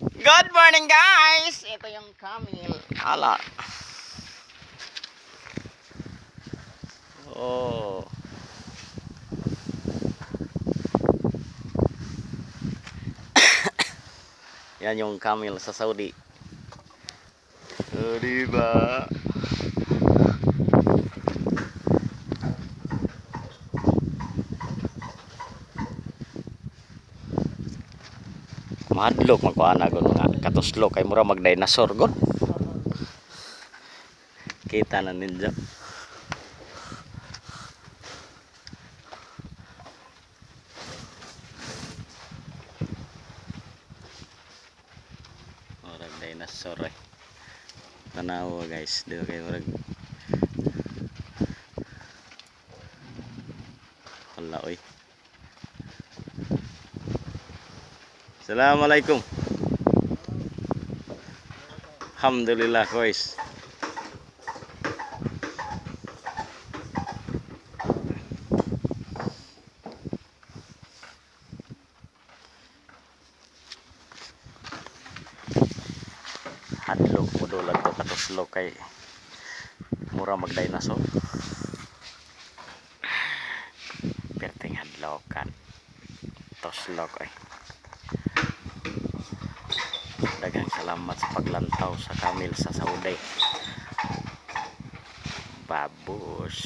Good morning, guys! Ito yung camel. Ala. Oh. Yan yung camel sa Saudi. Oh, diba? Mahadlok magkuha na gud mga katuslok kay mura mag dinosaur gud. Kita na ninyo. Murag dinosaur eh. Tanawa, guys, di ba kay murag Hala oy. Assalamualaikum. Alhamdulillah, guys. Hadlok mo dulag to katuslok kay mura mag dinosaur. Perting hadlokan. Toslok ay. Daghang salamat sa paglantaw sa camel sa Saudi. Babus.